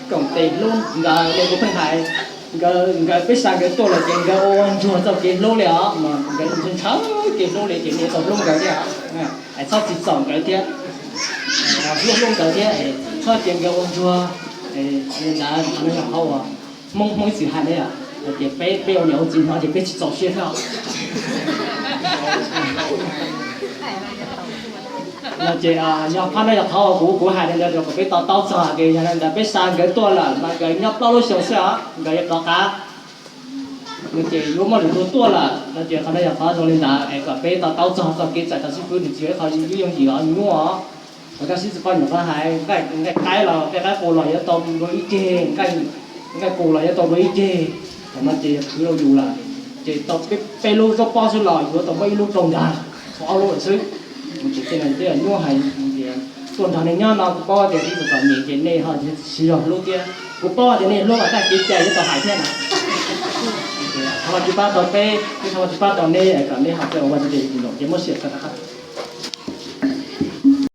Koom tes hlub nkawd li kuv pheej hais, nkawd, nkawd peb xa nkawd tuaj lawm ces nkawd ua ntsuag txoj kev hlub li os, mas nkawd ntshaw ntshaw kev hlub li ces nej tau hlub nkawd thiab. Txhob txim txom nkawd thiab, hlub hlub nkawd thiab, txhob cia nkawd ua ntsuag. Li ntawd qhov no yog qhov uas Hmoob, Hmoob ib txwm hais na yom, hais tias peb, peb ua niam ua txiv hnov ces peb tsis txaus siab thiab. No ces yog qhov no yog qhov uas kuv, kuv hais li ntawd kom peb to taub txog tias yog li ntawd peb xa nkawd tuaj lawm mas nkawd nyob plaub lub xyoo xwb os, nkawd yuav rov qab. No ces yuav muaj lwm tus tuaj lawm no ces qhov no yog qhov zoo li ntawd es kom peb to taub txog txoj kev txais tau xib fwb nws tsis yog ib qho yooj yim os nyuaj os. Thaum koj sib txwv poj niam qhov hais nqaij, nqaij qaib los nqaij qaib qus los yuav tau dua ib ceg, nqaij qus los yuav tau dua ib ceg. Thaum no ces yog khwv rau yus lawm, ces tau peb lub zaub pob xwb los yuav tau muab ib lub rau ntag, txog ob lub lawm xwb. Ces tej no twb yog nyuaj hais tias tuaj nrog nej nyob no kuv paub tias ib txwm txom nyem ces nej ho siv zog hlub thiab, kuv paub tias nej hlub mas tag kev cai yuav tau hais thiab na. Thov Vajtswv pab tau peb, thov Vajtswv pab tau nej kom nej ho txawj ua Vajtswv tes tis num ces muab sia txog rov qab.